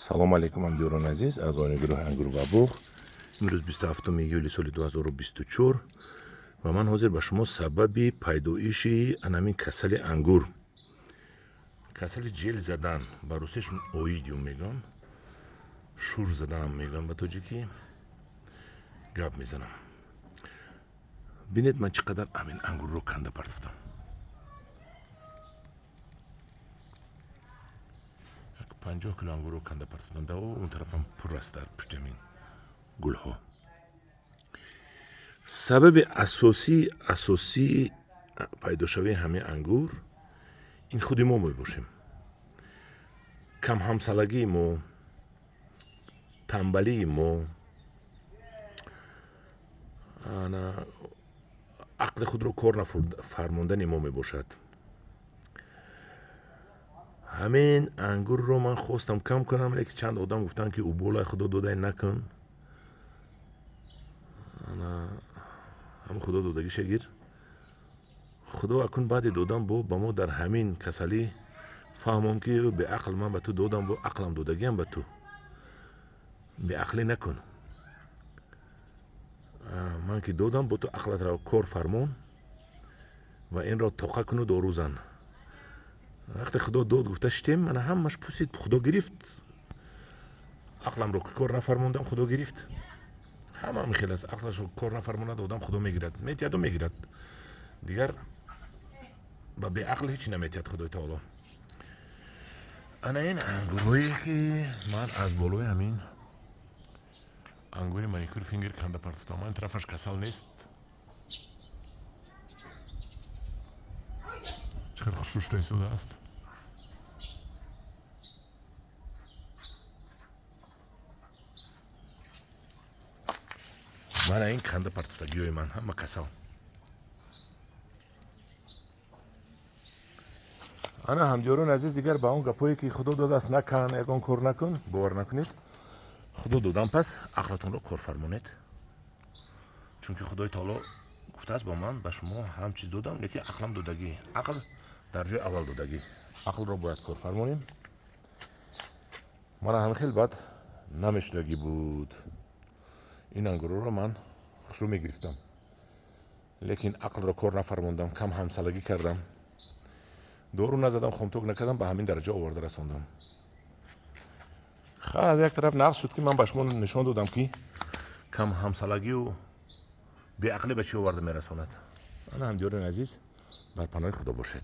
Салом алейкум, ҳамдиёрони азиз, аъзоёни гурӯҳи Ангур ва боғ. Имрӯз 27 июли соли 2024 ва ман ҳозир ба шумо сабаби пайдоиши анамин касали ангур, касали ҷел задан, ба русиш оидиум мегӯям, шур заданам мегӯям, ба тоҷикӣ гап мезанам. Бинед, ман чӣ қадар амин ангурро канда партофтам. 50 кило ангурро канда партофтам. Да он тарафам пур аст, дар пушти ҳамин гулҳо. Сабаби асосии пайдошавии ҳамин ангур ин худи мо мебошем. Камҳамсалагии мо, танбалии мо, ақли худро кор нафармондани мо мебошад. Ҳамин ангурро ман хостам кам кунам, лекин чанд одам гуфтанд, ки уболай худо додай накун, ҳамин худо додагиша гир. Худо акун баъди додам бо ба мо дар ҳамин касалӣ фаҳмон, ки беақл, ман ба ту додам, бо ақлам додагиам ба ту, беақлӣ накун. Ман ки додам бо ту, ақлатро кор фармон ва инро тоқа куну дору зан. Вақте худо дод гуфта шитем, мана ҳамаш пусид, худо гирифт. Ақламро ки кор нафармондам, худо гирифт. Ҳама ҳамин хел аст, ақлашро кор нафармонад одам, худо мегирад, метиҳаду мегирад. Дигар ба беақл ҳеч наметиҳад худои таоло. Ана ин ангурҳое, ки ман аз болои ҳамин ангури Маникюр Фингер канда партофтам, ман тарафаш касал нест. Чӣ қадр хушрӯ шуда истодааст. Мана ин канда партофтагиҳои ман ҳама касал. Ана, ҳамдиёрони азиз, дигар ба он гапҳое, ки худо додааст накан, ягон кор накун, бовар накунед. Худо додам, пас ақлатонро кор фармонед, чунки худои таоло гуфтааст ба ман: ба шумо ҳам чиз додам, лекин ақлам додагӣ, ақл дар ҷои аввал додагӣ, ақлро бояд кор фармонем. Мана ҳамин хел баъд намешудагӣ буд. Ин ангурҳоро ман хушрӯ мегирифтам, лекин ақлро кор нафармондам, кам ҳамсалагӣ кардам, дору назадам, хомток накардам, ба ҳамин дараҷа оварда расондам. Аз як тараф нақс шуд, ки ман ба шумо нишон додам, ки кам ҳамсалагию беақлӣ ба чӣ оварда мерасонад. Ана, ҳамдиёрони азиз, бар паноҳи худо бошед.